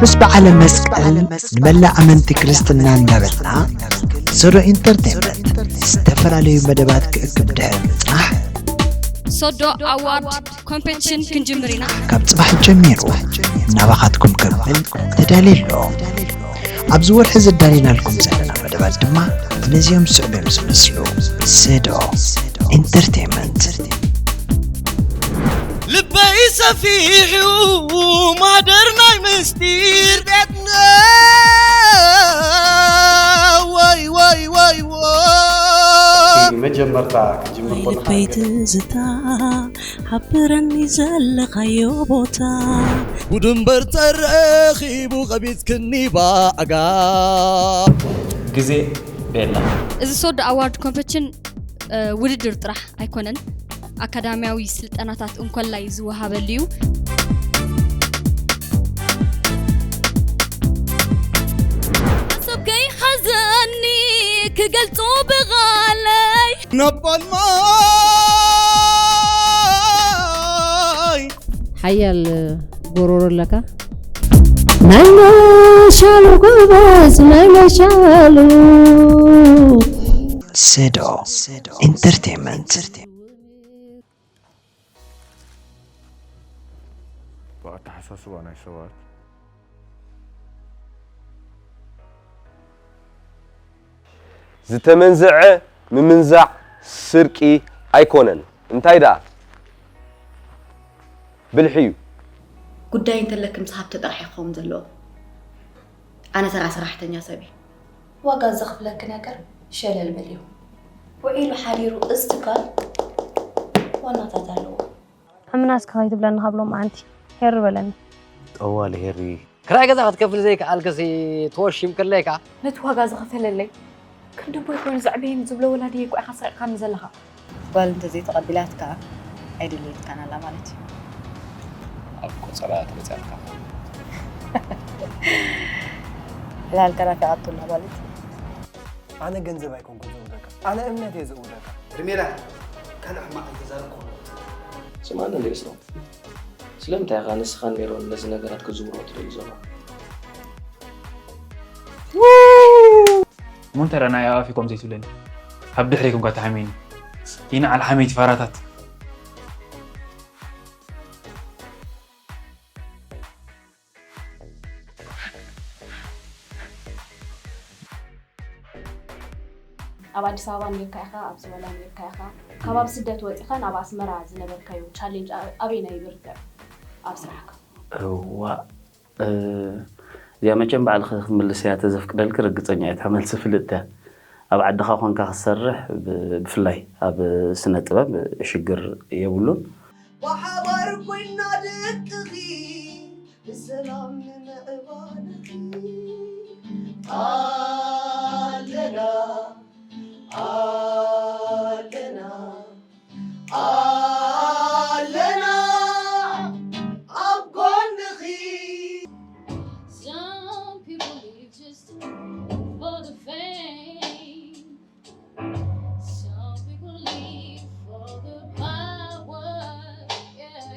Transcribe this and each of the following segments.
ምስ በዓለ መስቀል ንመላእ ኣመንቲ ክርስትና እንዳበልና፣ ሶዶ ኢንተርቴንመንት ዝተፈላለዩ መደባት ክእክብ ድሕሪ ምጽናሕ፣ ሶዶ ኣዋርድ ኮምፔቲሽን ክንጅምር ኢና። ካብ ጽባሕ ጀሚሩ ናባኻትኩም ከብል ተዳልዩ ኣሎ። ኣብዚ ወርሒ ዘዳሊናልኩም ዘለና መደባት ድማ ነዚኦም ስዕብ እዮም ዝመስሉ። ሰዶ ኢንተርቴንመንት። ልበይ ሰፊሑ ማህደር ናይ ምስጢር ቤት ወይ ወይ ወይ ወይ መጀመርታ ክጅምር ናይ ልበይ ትዝታ ሓብረኒ ዘለኻዮ ቦታ ጉድምበር ተረኺቡ ቐቢጽክኒ ባዕጋ ግዜ ቤላ እዚ ሶዶ ኣዋርድ ኮምፔቲሽን ውድድር ጥራሕ ኣይኮነን፣ ኣካዳሚያዊ ስልጠናታት እንኮላይ ዝወሃበሉ እዩ። ሓሳብ ከይሓዘኒ ክገልጾ ብቓለይ ነባልማይ ሓያል ጎሮሮ ኣለካ። ናይ መሻሉ ጎበዝ ናይ መሻሉ ሰዶ ኢንተርቴንመንት። ብኣተሓሳስባ ናይ ሰባት ዝተመንዘዐ ምምንዛዕ ስርቂ ኣይኮነን። እንታይ ደኣ? ብልሒ እዩ። ጉዳይ እንተለኪ ምስ ሃብተ ጥራሕ እዩ ክኸውን ዘለዎ። ኣነ ተራ ሰራሕተኛ ሰብ እየ። ዋጋ ዘኽፍለኪ ነገር ሸለል በልዮ። ውዒሉ ሓዲሩ እዚ ትካል ዋናታት ኣለዎ። ሕምና እስከ ከይትብለኒ ካብ ሎማዓንቲ ሄሪ በለኒ። ጠዋሊ ሄሪ ክራይ ገዛ ክትከፍል ዘይከኣልክሲ ተወሺምክለይ ከኣ። ነቲ ዋጋ ዝኸፈለለይ ከም ደቦይ ኮይኑ ዘዕበየኒ ዝብሎ ወላድየይ እኮ ኢኻ ሰሪቕካኒ ዘለኻ። ጓል እንተዘይተቐቢላትካ ኣይደለየትካን ኣላ ማለት እዩ። ኣብ ቆጸራ ተመጽኣልካ። ዕላልካ ናፊቓቶ ኣላ ማለት እዩ። ኣነ ገንዘብ ኣይኮንኩን ዝእውደካ፣ ኣነ እምነት እየ ዝእውደካ። ሄርሜላ፣ ካልእ ሕማቕ ኣይተዛረብኩ። ስምዓኒ እንድዒ እስሮም፣ ስለምንታይ ኢኻ ንስኻን ሜሮን ነዚ ነገራት ክትዝውሮ ትደልዩ ዘለኹም? እሞ እንታይ ደኣ ንዓይ ኣብ ኣፈይ ከምኡ ዘይትብለኒ? ኣብ ድሕረይ ኮንካ ትሓምየኒ። ይንዓል ሓመይቲ ፋራታት። ኣብ ኣዲስ ኣበባ ኔርካ ኢኻ፣ ኣብ ዝወላ ኔርካ ኢኻ። ካብ ኣብ ስደት ወጺኻ ናብ ኣስመራ ዝነበርካዮ ቻሌንጅ ኣበየናይ ይርከብ ኣብ ስራሕካ? እዋእ እዚኣ መቸም ባዕልኺ ክትምልስያ ተዘፍቅደልኪ ርግጸኛ እየ እታ መልሲ ፍልጥቲ እያ። ኣብ ዓድኻ ኮንካ ክትሰርሕ ብፍላይ ኣብ ስነ ጥበብ ሽግር የብሉን። ብሓባር ኮይና ደቅኺ ብሰላም ንምዕባልኺ ኣለና ኣለና ኣለና ኣብ ጎንኺ። Some people live just for the fame. Some people live for the power. Yeah.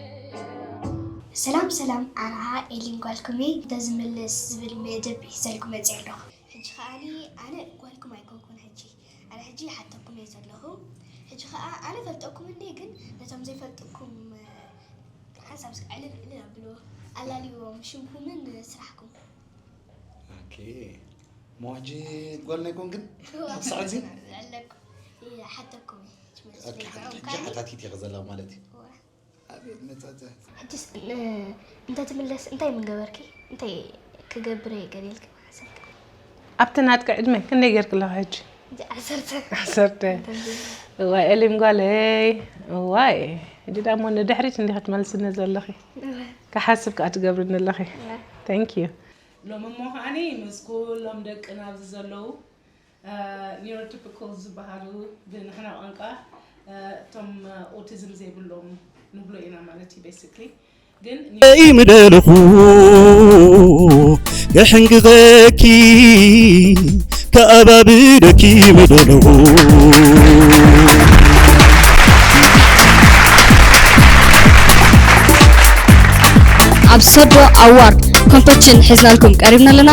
ሰላም ሰላም፣ ኣነ ኤሊን ጓልኩም እየ። ደዚ ምልስ ዝብል መደብ ሒዘልኩም መፅየ ኣለኹ። ሕጂ ከዓኒ ኣነ ጓልኩም ኣይኮንኩን ሕጂ ኣነ ሕጂ ይሓተኩም እየ ዘለኹ። ሕጂ ከኣ ኣነ ፈልጠኩም እንዴ ግን ነቶም ዘይፈልጥኩም ሓንሳብ እስኪ ዕልል ዕልል ኣብልዎ ኣላልይዎም ሽምኩምን ስራሕኩም። ኦኬ ሞጂ ጓል ናይ ኮንክን ኣብ ሰዓት እዚ ኣለኩ ይሓተኩም ሕጂ ሓታቲት ኢኸ ዘላ ማለት እዩ። ኣቤት መጻጸ። ሕጅስ እንተትምለስ እንታይ ምገበርኪ? እንታይ ክገብር እየ ገለ ኢልኪ ምሓሰብኪ? ኣብቲ ናትኪ ዕድመ ክንደይ ጌርኪ ኣለኺ ሕጂ? ሕጂ ዓሰርተ። ዓሰርተ። እዋይ ኤሊም ጓለይ እዋይ። ሕጂ ዳሞ ንድሕሪት እንዲኺ ትመልስኒ ዘለኺ። ክሓስብ ከኣ ትገብርኒ ኣለኺ። Thank you። ሎሚ እሞ ከዓኒ ምስ ኩሎም ደቅና ኣብዚ ዘለዉ ኒውሮቲፒካል ዝበሃሉ ብንሕና ቋንቋ እቶም ኦቲዝም ዘይብሎም ንብሎ ኢና ማለት እዩ basically ግን ምደለኹ ከሕንግዘኪ ከኣባብደኪ ምደለኹ ኣብ ሶዶ ኣዋርድ ኮምፖችን ሒዝናልኩም ቀሪብና ኣለና።